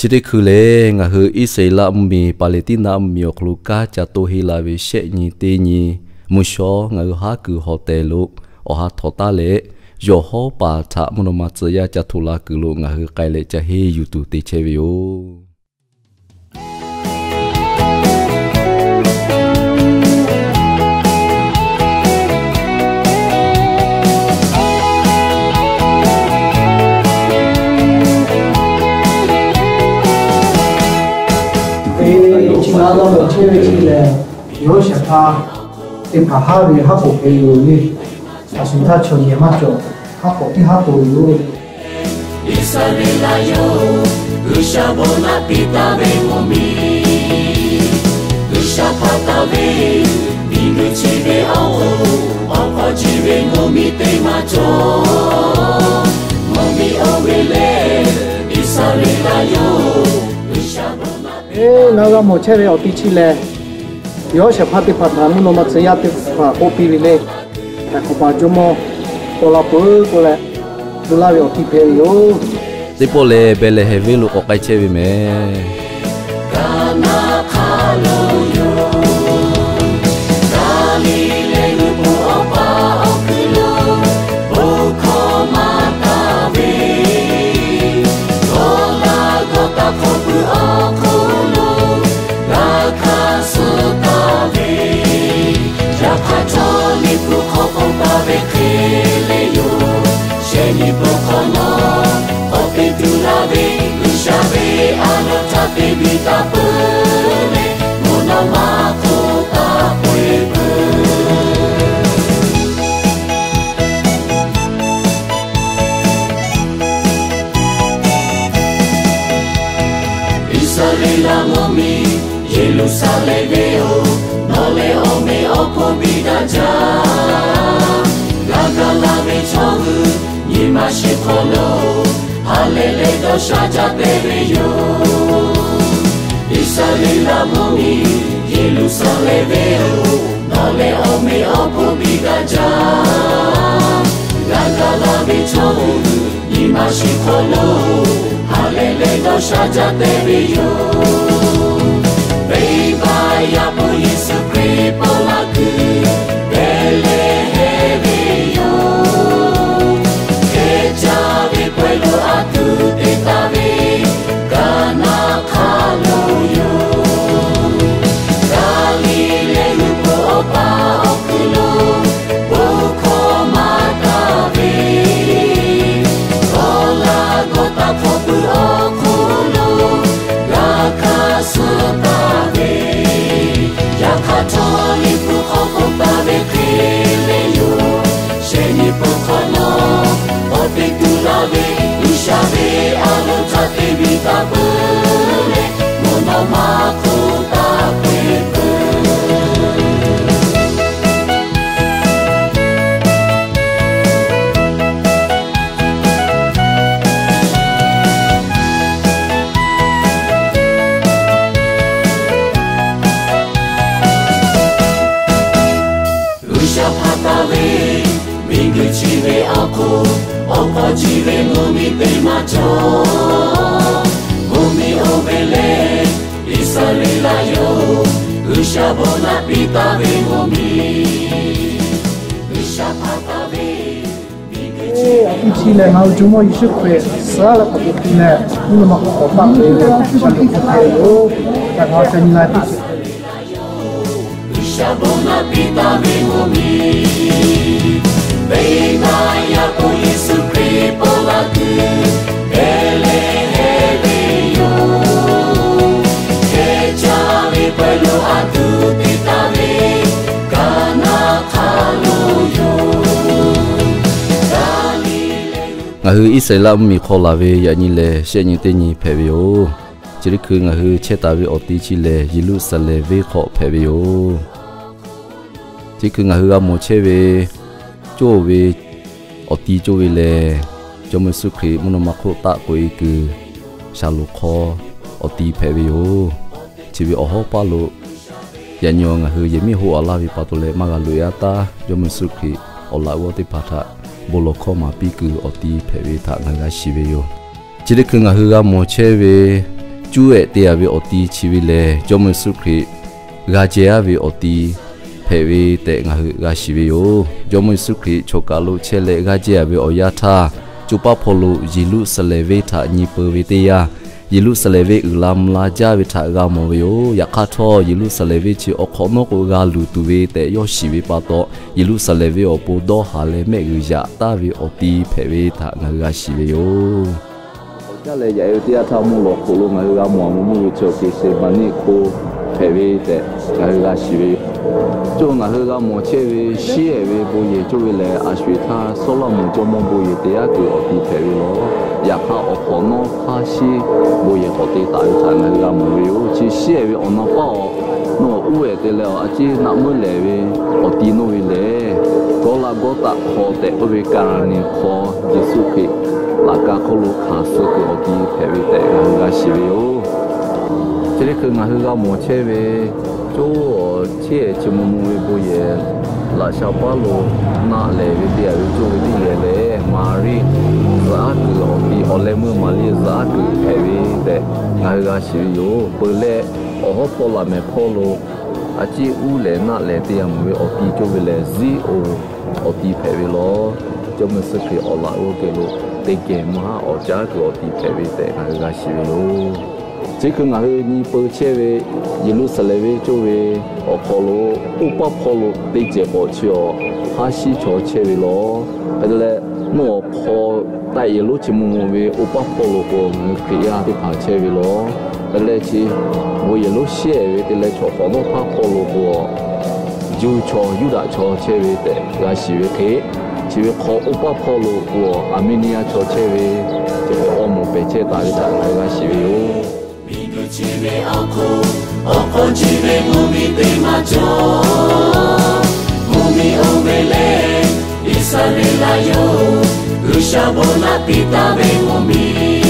Chi teˇ hkui lehˬ, ngaˬ hui Iˉsaˍreˍlaˆ mvuhˇmiˬ Paˍleˍtiˉnaˆ mvuhˇmiˬ awˬ hk'aw lo kanˉ ca toˇ henˇ la ve shehˆ nyi teˇ nyi mvuhˇ shawˉ ngaˬ hui haˉ kuiˬ hawˬ tehˬ lo awˬ ha htawꞈ taˉ leh, yawˬ hawˉ paˍ htaꞈ mvuhˇ naw ma tcuh yaˇ ca htoꞈ la kuiˬ lo ngaˬ hui k'ai leh ca henˇ yuˬ tuˬ te chehˇ ve yoˬ. Teˇ chi na la lo chehˇ ve chi lehˬ, yawˇ shehˍ hpaˇ teˇ hpaˍ haˉ ve haˉ k'oˍ hk'e yoˬ le. A shu htaˇ chaw yehˬ maˇ cawˬ, haˉ k'oˍ teˇ haˉ k'oˍ yoˬ. Iˉsaˍreˍlaˆ yoˬ, G'uiˬsha bon naˆ piˇ taˍ ve mvuhˇmiˬ, G'uiˬsha hpaˇ taˍ ve miˬguiˬ chi ve awˬ hk'oˆ, awˬ hk'aw ji ve mvuhˇmiˬ teˇ maˇ cawˬ. Mvuhˇmiˬ oˇ ve lehˬ, Iˉsaˍreˍlaˆ yoˬ, G'uiˬsha bon naˆ piˇ. Ngaˬ hui g'a mawˬ chehˇ ve awˬ ti chi lehˬ, yawˇ shehˍ hpaˇ teˇ hpaˍ htaꞈ mvuhˇ naw ma tcuh yaˇ teˇ hpaˍ k'oˆ piˇ ve le. Hk'aˬ hk'awꞈ pa jawˇmawˇ k'awꞈ la peuˬ k'oˆ leh, tu laˇ ve awˬ ti hpehꞈ ve yoˬ. Teˇ pawˆ lehˬ, Behˍlehˍhehnˍ venˇ lo k'awꞈ k'ai chehˇ ve mehˍ. Yaꞈ hk'aˇ, chaw liꞈ hpu hk'aw k'oˆ taˍ ve hk'e le yoˬ. Shehˍ nyi peuˬ hk'awꞈ nawˉ, k'awꞈ teˇ tuˬ laˇ ve G'uiˬsha ve a loˍ htaꞈ te biˇ taˍ peuˬ leh, mvuhˇ naw ma hk'oˆ taˇ k'oꞈ-e peuˬ. Iˉsaˍreˍlaˆ mvuhˇmiˬ Yeˍruˆsaˍlehnˍ venˇ-oˬ, nawˬ lehˬ awˬ meꞈ awˬ hponˇ biˇ daꞈ jaˇ. G'a gaˬ la ve chaw hui nyi ma shiˍ hk'aw lo, ha lehˬ leh dawˇ sha jaˇ te ve yoˬ. Iˉsaˍreˍlaˆ mvuhˇmiˬ Yeˍruˆsaˍlehnˍ venˇ-oˬ, nawˬ lehˬ awˬ meꞈ awˬ hponˇ biˇ daꞈ jaˇ. G'a gaˬ la ve chaw hui nyi ma shiˍ hk'aw lo, ha lehˬ leh dawˇ sha jaˇ te ve yoˬ. Venˇbaˆ yaˇ hpu Yeˍsuˆ Hkriꞈ paw la kuiˬ Behˍlehˍhehnˍ ve yoˬ. Hkehˉ caˇ ve pawehˇ lo a tuˬ te taˍ ve Kaˍnaˆ hk'aˆ lo yoˬ. Gaˍliˍlehˇ g'uiˬ po awˬ pa awˬ kuiˬ lo bon hkawˇ maˍ taˍ ve, Gawˇlaˇgawˇtaˆ hk'aw pui awˬ hk'oˆ lo g'a hkanˍ suh taˍ ve, yaꞈ hk'aˇ chaw liꞈ hpu hk'aw k'oˆ taˍ ve hk'e le yoˬ. Shehˍ nyi peuˬ hk'awꞈ nawˉ, k'awꞈ teˇ tuˬ laˇ ve G'uiˬsha ve a loˍ htaꞈ te biˇ taˍ peuˬ leh, mvuhˇ naw ma hk'oˆ taˇ k'oꞈ-e peuˬ. G'uiˬsha hpaˇ taˍ ve miˬguiˬ chi ve awˬ hk'oˆ, awˬ hk'aw ji ve mvuhˇmiˬ teˇ maˇ cawˬ. Mvuhˇmiˬ oˇ ve lehˬ, Iˉsaˍreˍlaˆ yoˬ. G'uiˬsha bon naˆ piˇ taˍ ve mvuhˇmiˬ, G'uiˬsha hpaˇ taˍ ve miˬguiˬ chi lehˬ, ngaˬ hui Jawˇmawˇ Yeˍsuˆ Hkriꞈ suh leh k'awꞈ te piˇ leh, mvuhˇ naw ma hk'oˆ k'awꞈ taˆ peuˬ ve G'uiˬsha loˍ hk'aw hpehꞈ ve yoˬ. Yaꞈ ngaˬ hui ca nyi la teˇ ceuˬ G'uiˬsha bon naˆ piˇ taˍ ve mvuhˇmiˬ, venˇbaˆ yaˇ hpu Yeˍsuˆ Hkriꞈ paw la kuiˬ Behˍlehˍhehnˍ ve yoˬ. Hkehˉ caˇ ve pawehˇ lo a tuˬ te taˍ ve Kaˍnaˆ hk'aˆ lo yoˬ. Ngaˬ hui Iˉsaˍreˍlaˆ mvuhˇmiˬ hk'aw laˬ ve yaꞈ nyi lehˬ, shehˆ nyi teˇ nyi hpehꞈ ve yoˬ. Chi teˇ hkui ngaˬ hui chehˇ taˍ ve awˬ ti chi lehˬ, Yeˍruˆsaˍlehnˍ venˇ hk'aw hpehꞈ ve yoˬ. Chi hkui ngaˬ hui g'a mawˬ chehˇ ve, cawˇ ve awˬ ti cawˇ ve lehˬ, Jawˇmawˇ Yeˍsuˆ Hkriꞈ mvuhˇ naw ma hk'oˆ taˆ k'oꞈ-e kuiˬ shaˍlonˍ hk'aw awˬ ti hpehꞈ ve yoˬ. Chi ve awˬ hawˉ paˇ lo yaꞈ nyi ngaˬ hui yehˬ miˉ hoˆ a laˇ ve pa taw leh maˇ g'a loꞈ-e a taˉ, Jawˇmawˇ Yeˍsuˆ Hkriꞈ awˬ laꞈ g'awˇ teˇ hpaˍ htaꞈ bon lawˬ hkawˇ maˍ piˇ kuiˬ awˬ ti hpehꞈ ve htaꞈ ngaˬ hui g'a shiˍ ve yoˬ. Chi teˇ hkui ngaˬ hui g'a mawˬ chehˇ ve cuˇ ehˍ te-a ve awˬ ti chi ve lehˬ, Jawˇmawˇ Yeˍsuˆ Hkriꞈ g'a jehˇ-a ve awˬ ti hpehꞈ ve tehꞈ ngaˬ hui g'a shiˍ ve yoˬ. Jawˇmawˇ Yeˍsuˆ Hkriꞈ chaw kaˬ lo chehˇ leh g'a jehˇ-a ve awˬ yanˇ htaˇ, co paˆ hpawˇ lo Yeˍruˆsaˍlehnˍ venˇ htaꞈ nyi peu ve teˇ yanˇ, Yeˍruˆsaˍlehnˍ venˇ uiˍ la mvuh la jaˇ ve htaꞈ g'a mawˬ ve yoˬ. Yaꞈ hk'aˇ htawˇ, Yeˍruˆsaˍlehnˍ venˇ chi awˬ hk'awꞈ nawˉ k'o g'a luˬ tuˬ ve tehꞈ yawˇ shiˍ ve pa taw, Yeˍruˆsaˍlehnˍ venˇ awˬ pon dawˇ haˍ leh mehˆ g'uiˬ yaꞈ taˍ ve awˬ ti hpehꞈ ve htaꞈ ngaˬ hui g'a shiˍ ve yoˬ. Awˬ caˇ leh yaꞈ-e ve teˇ yanˇ htaˇ, mvuhˇ lawꞈ hk'oꞈ lo ngaˬ hui g'a mawˬ mvuhˇ miˬ ve chi awˬ Keˍseˍmaˍniˆ hk'oˆ hpehꞈ ve tehꞈ ngaˬ hui g'a shiˍ ve yoˬ. Cawˇ ngaˬ hui g'a mawˬ chehˇ ve shiˉ ehˍ ve bon yehˬ cawˇ ve lehˬ, a sho-eˬ htaˇ Sawˉlaꞈmonˍ jawˇmawˇ bon yehˬ te yaˇ kuiˬ awˬ ti hpehꞈ ve yoˬ. Yaꞈ hk'aˇ, awˬ hk'awꞈ nawˉ hpaˇ shiˉ bon yehˬ k'awꞈ te taˍ ve htaꞈ ngaˬ hui g'a mawˬ ve yoˬ. Chi shiˉ ehˍ ve awˬ na paˇ awˬ, nawˬ uˉ ehˍ te leh awˬ a ciˉ naˆ meuˉ lehˍ ve awˬ ti nawˇ ve lehˬ, Gawˇlaˆgawˇtaˆ hk'aw tehꞈ k'oˆ ve Kaˍraˍneˍ hk'aw Yeˍsuˆ Hkriꞈ laꞈ ka hk'oˆ lo hkanˍ suh kuiˬ awˬ ti hpehꞈ ve tehꞈ ngaˬ hui g'a shiˍ ve yoˬ. Chi teˇ hkui ngaˬ hui g'a mawˬ chehˇ ve, co awˬ chi ehˍ chi mvuh mvuh ve bon yehˬ laꞈ sha paˉ lo naˆ lehˍ ve teˇ yanˇ ve cawˇ ve teˇ yehˬ lehˬ, Maˍriˆ zuhꞈ aˉ kuiˬ awˬ ti, awˬ leh meuˇ Maˍriˆ zuhꞈ aˉ kuiˬ hpehꞈ ve tehꞈ ngaˬ hui g'a shiˍ ve yoˬ. Peuˬ leh, awˬ hawˉ hpawˇ laꞈ mehˍ hpawˇ lo a ciˉ uˉ lehˍ naˆ lehˍ te yaˇ mvuhˬ ve awˬ ti cawˇ ve lehˬ, Ziˉonˍ awˬ ti hpehꞈ ve yoˬ. Jawˇmawˇ Yeˍsuˆ Hkriꞈ awˬ laꞈ g'awˇ geh lo teˇ geh mvuhˇ haˉ awˬ caˉ kuiˬ awˬ ti hpehꞈ ve tehꞈ ngaˬ hui g'a shiˍ ve yoˬ. Chi hkui ngaˬ hui nyi peu chehˇ ve Yeˍruˆsaˍlehnˍ venˇ cawˇ ve awˬ hk'aw lo, oˇ paˉ hpawˇ lo teˇ cehˬ k'awꞈ chi awˬ hpaˇ shiˉ chaw chehˇ ve yoˬ. Hk'e te leh, mvuhˇ awˬ hk'aw taˆ yehˬ lonˉ chi mvuh mvuh ve oˇ paˉ hpawˇ lo k'o, ngaˬ hui Hkriꞈ yaˇ teˇ hpaˍ chehˇ ve yoˬ. Hk'e te leh, chi bon yehˬ lonˉ shiˉ ehˍ ve te leh chaw hk'awꞈ nawˉ hpaˇ hpawˇ lo k'o, Juˇ chaw, Yuˇdaꞈ chaw chehˇ ve tehꞈ g'a shiˍ ve hk'e, chi ve hk'aw oˇ paˉ hpawˇ lo k'o, Aˍmeˍniˇyaˇ chaw chehˇ ve, chi hk'e awˬ moˍ pehˬ chehˇ taˍ ve htaꞈ ngaˬ hui g'a shiˍ ve yoˬ. Miˬguiˬ chi ve awˬ hk'oˆ, awˬ hk'aw chi ve mvuhˇmiˬ teˇ maˬ cawˬ. Mvuhˇmiˬ oˇ ve lehˬ, Iˉsaˍreˍlaˆ yoˬ. G'uiˬsha bon naꞈ piˇ taˍ ve mvuhˇmiˬ,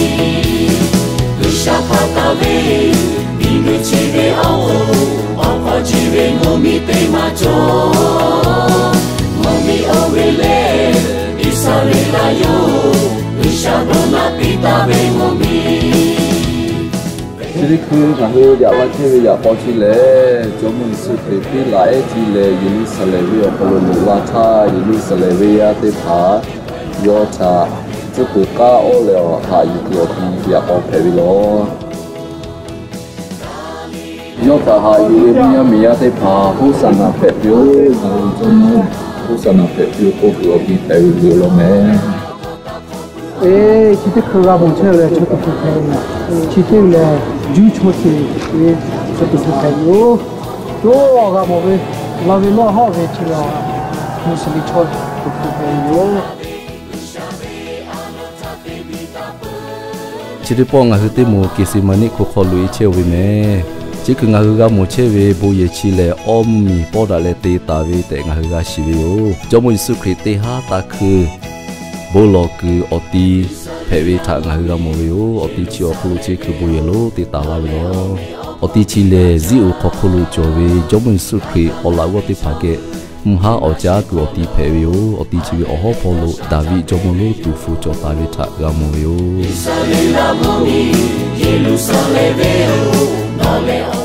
G'uiˬsha hpaˇ taˍ ve. Miˬguiˬ chi ve awˬ hk'oˆ, awˬ hk'aw chi ve mvuhˇmiˬ teˇ maˬ cawˬ. Mvuhˇmiˬ oˇ ve lehˬ, Iˉsaˍreˍlaˆ yoˬ. G'uiˬsha bon naꞈ piˇ taˍ ve mvuhˇmiˬ. Chi teˇ hkui ngaˬ hui yaꞈ la chehˇ ve yaꞈ k'aw chi lehˬ, Jawˇmawˇ Yeˍsuˆ Hkriꞈ piˇ laꞈ ehˉ ti leh Yeˍruˆsaˍlehnˍ venˇ awˬ hk'aw lo loꞈ la htaˇ, Yeˍruˆsaˍlehnˍ venˇ yaˇ teˇ hpaˍ yawˇ htaꞈ tcuhˉ kuiˬ k'aˉ awˉ leh awˬ haꞈ yuˬ kuiˬ awˬ ti yaꞈ k'aw hpehꞈ ve yoˬ. Yawˇ htaꞈ haꞈ yuˬ ve Hkriꞈ yaˇ miˬ yaˇ teˇ hpaˍ Hoˉsaˍnaˍ hpehꞈ piˇ-oˆ, ngaˬ hui Jawˇmawˇ Hoˉsaˍnaˍ hpehꞈ piˇ-oˆ k'oˆ kuiˬ awˬ ti hpehꞈ ve yoˬ law mehˍ. Chi teˇ hkui g'a mawˬ chehˇ leh chaw tuˬ hpehꞈ ve, chi teˇ ve lehˬ Juˇ chaw ceuˬ ve chaw tuˬ hpehꞈ ve yoˬ. Yawˇ g'a mawˬ ve, la ve lawˇ hawˇ ve chi lehˬ, Muˍsuˍliˍ chaw tuˬ hpehꞈ ve yoˬ. Chi teˇ pawˆ ngaˬ hui teˇ moˍ Keˍseˍmaˍniˆ hko hk'aw loꞈ-e chehˇ-oˬ ve mehˍ. Chi hkui ngaˬ hui g'a mawˬ chehˇ ve bon yehˬ chi lehˬ, awˇ miˬ pawˆ daꞈ leh te taˍ ve tehꞈ ngaˬ hui g'a shiˍ ve yoˬ. Jawˇmawˇ Yeˍsuˆ Hkriꞈ teˇ haˉ taˇ hkui bon lawˬ kuiˬ awˬ ti hpehꞈ ve htaꞈ ngaˬ hui g'a mawˬ ve yoˬ. Awˬ ti chi awˬ hk'aw lo chi hkui bon yehˬ lonˉ te taˍ laˇ ve yoˬ. Awˬ ti chi lehˬ, Ziˉonˍ hk'aw hk'oˆ lo cawˬ ve Jawˇmawˇ Yeˍsuˆ Hkriꞈ awˬ laꞈ g'awˇ teˇ hpaˍ geh mvuhˇ haˉ awˬ caˉ kuiˬ awˬ ti hpehꞈ ve yoˬ. Awˬ ti chi ve awˬ hawˉ hpawˇ lo Daˍviˆ jawˇmawˇ lonˉ tuˍ hpfuh cawˬ taˍ ve htaꞈ g'a mawˬ ve yoˬ.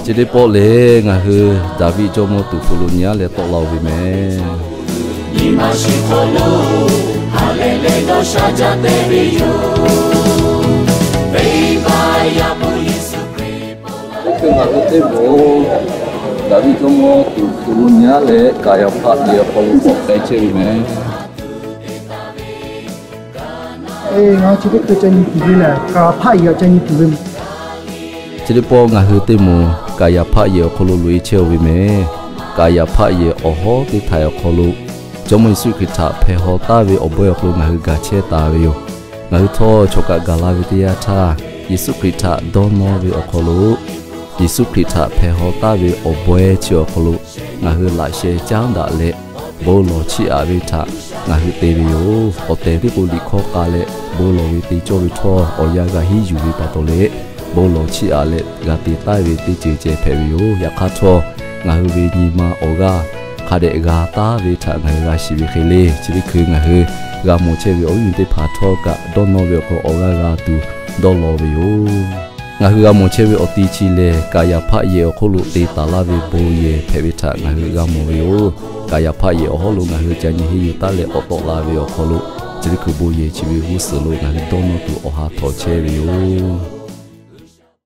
Chi teˇ pawˆ lehˬ, ngaˬ hui Daˍviˆ jawˇmawˇ tuˍ hpfuh lo nyi-a leh tawˆ la-oˬ ve mehˍ. Oˇ hk'e ngaˬ hui teˇ moˍ Daˍviˆ jawˇmawˇ tuˍ hpfuh lo nyi-a leh, Kaˍyaˍhpaˆ yehˬ awˬ hk'aw lo k'awꞈ k'ai chehˇ ve mehˍ. Ngaˬ hui chi teˇ hkui ca nyi tuˬ ve lehˬ, Kaˍyaˍhpaˆ yehˬ ca nyi tuˬ ve. Chi teˇ pawˆ ngaˬ hui teˇ moˍ Kaˍyaˍhpaˆ yehˬ awˬ hk'aw lo loꞈ-e chehˇ-oˬ ve mehˍ. Kaˍyaˍhpaˆ yehˬ awˬ hawˉ teˇ htaiꞈ awˬ hk'aw lo Jawˇmawˇ Yeˍsuˆ Hkriꞈ htaꞈ hpeh haw taˍ ve awˬ bawehˇ awˬ hk'aw lo ngaˬ hui gaˬ chehˇ taˍ ve yoˬ. Ngaˬ hui htawˇ chawˬ kaꞈ gaˬ la ve teˇ yanˇ htaˇ, Yeˍsuˆ Hkriꞈ htaꞈ dawˇ nawˇ ve awˬ hk'aw lo, Yeˍsuˆ Hkriꞈ htaꞈ hpeh haw taˍ ve awˬ bawehˇ chi awˬ hk'aw lo ngaˬ hui laꞈ sheh caˉ daꞈ leh, bon lawˬ chiˇ aꞈ ve htaꞈ ngaˬ hui te ve yoˬ. Awˬ tehˬ teˇ k'o liꞈ hkawˇ k'a leh bon lawˬ ve te cawˇ ve htawˇ, awˬ yanˇ g'a hiˉ yuˬ ve pa taw leh, bon lawˬ chiˇ aꞈ leh g'a te taˍ ve teˇ ceuˬ ceh hpehꞈ ve yoˬ. Yaꞈ hk'aˇ htawˇ, ngaˬ hui ve nyi ma awˬ g'aˇ hk'a dehꞈ g'a taˍ ve htaꞈ ngaˬ hui g'a shiˍ ve hk'e le, chi teˇ hkui ngaˬ hui g'a mawˬ chehˇ ve awˬ viˉ awˬ nyi teˇ hpaˍ htawˇ kaꞈ dawˇ nawˇ ve awˬ hk'aw lo awˬ g'aˇ g'a tuˬ dawˇ law ve yoˬ. Ngaˬ hui g'a mawˬ chehˇ ve awˬ ti chi lehˬ, Kaˍyaˍhpaˆ yehˬ awˬ hk'oˆ lo te taˍ laˇ ve bon yehˬ hpehꞈ ve htaꞈ ngaˬ hui g'a mawˬ ve yoˬ. Kaˍyaˍhpaˆ yehˬ awˬ hawˉ lo ngaˬ hui ca nyi henˇ yuˬ taˉ leh k'awꞈ tawˆ la ve awˬ hk'aw lo, chi teˇ hkui bon yehˬ chi ve g'uˇ suhˍ lo ngaˬ hui dawˇ nawˇ tuˬ awˬ ha htawnˍ chehˇ ve yoˬ.